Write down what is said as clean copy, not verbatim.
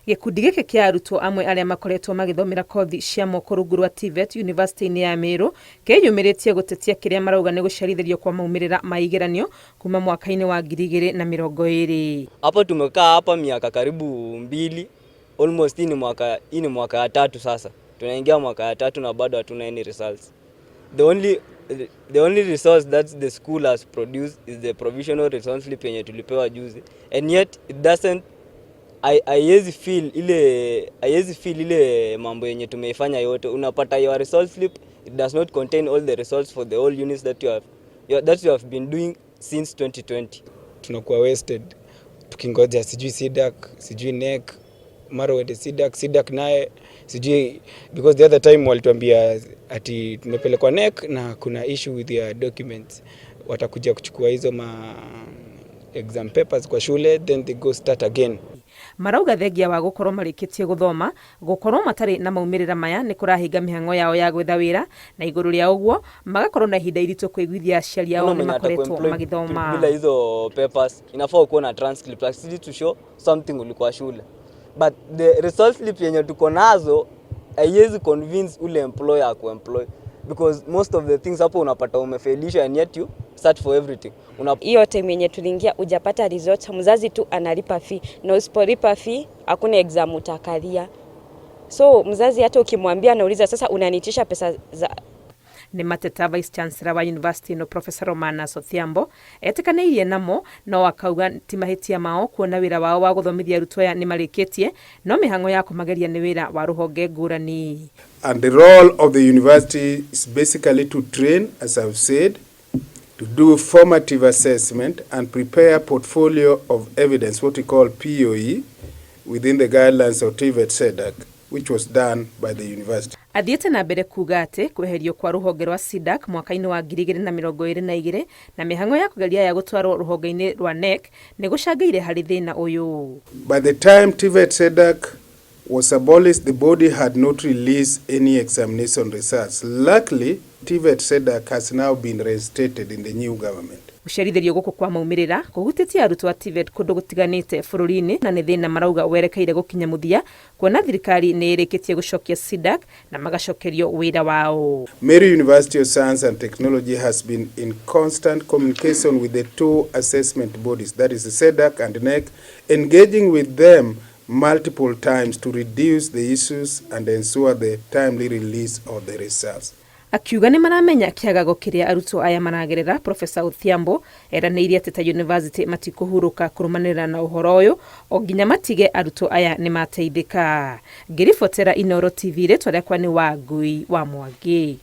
Gĩkundi gĩkĩ kĩa arutwo amwe arĩa makoretwo magĩthomera kothi cia moko rungu rwa TVET yunivasĩtĩ-inĩ ya Meru kĩyumĩrĩtie gũtetia kĩrĩa marauga nĩ gũcerithĩrio kwa maumĩrĩra ma igeranio kuma mwaka-inĩ wa 2020. Hapa tumekaa hapa miaka karibu 2, almost hii ni mwaka ya tatu sasa. Tunaingia mwaka ya tatu na bado hatuna any results. The only results that the school has produced is the provisional result slip yenye tulipewa juzi, and yet it doesn't haiwezi fill ile mambo yenye tumeifanya yote. Unapata your result slip, it does not contain all the results for the whole units that you have been doing since 2020. Tunakuwa wasted tukingoja sijui CDACC, sijui KNEC, mara uende CDACC, CDACC naye sijui, because the other time walituambia ati tumepelekwa KNEC na kuna issue with their documents, watakuja kuchukua hizo ma exam papers kwa shule, then they go start again. Marauga thengia wa gũkorwo marĩkĩtie gũthoma, gũkorwo matarĩ na maumĩrĩra maya nĩ kũrahinga mĩhang'o yao ya gwetha wĩra, na igũrũ rĩa ũguo magakorwo na ihinda iritũ kũiguithia aciari ao nĩ makoretwo magĩthoma. Bila hizo papers, inafaa ukuwe na transcript at least to show something ulikuwa shule, but the result slip yenye tuko nazo haiwezi convince ule employer akuemploy, because most of the things hapo unapata umefelisha and yet you search for everything. Hiyo time yenye tuliingia ujapata result, mzazi tu analipa fee, na usipolipa fee hakuna exam utakalia. So mzazi hata ukimwambia anauliza, "Sasa unaniitisha pesa za?" Nĩ mateta Vice Chancellor wa university ĩno, Professor Romanus Odhiambo, etĩkanĩirie namo, no akauga ti mahĩtia mao kuona wĩra wao wa gũthomithia arutwo aya nĩ marĩkĩtie, no mĩhang'o ya kũmageria nĩ wĩra wa rũhonge ngũrani. And the role of the university is basically to train, as I've said, to do formative assessment and prepare portfolio of evidence, what we call POE, within the guidelines of TVET SEDAC, which was done by the university. Athiĩte na mbere kuga atĩ kweherio kwa rũhonge rwa CDACC mwaka-inĩ wa 2022 na mĩhang'o ya kũgeria ya gũtwarwo rũhonge-inĩ rwa KNEC nĩ gũcangĩire harĩ thĩna ũyũ. By the time TVET SEDAC was abolished, the body had not released any examination results. Luckily, TVET SEDAC has now been reinstated in the new government. Gũcerithĩrio gũkũ kwa maumĩrĩra kũhutĩtie arutwo a TVET kũndũ gũtiganĩte bũrũri-inĩ, na nĩ thĩna marauga werekeire gũkinya mũthia kuona thirikari nĩ ĩrĩkĩtie gũcokia CDACC na magacokerio wĩra wao. Meru University of Science and Technology has been in constant communication with the two assessment bodies, that is the SEDAC and KNEC, engaging with them multiple times to reduce the issues and ensure the timely release of the results. Akiuga nĩ maramenya kĩagago kĩrĩa arutwo aya maragerera, Profesa Odhiambo eranĩire atĩ ta university matikũhurũka kũrũmanĩrĩra na ũhoro ũyũ o nginya matige arutwo aya nĩ mateithĩka. Ngĩribotera Inooro TV, rĩtwa rĩakwa nĩ Wangui wa Mwangi.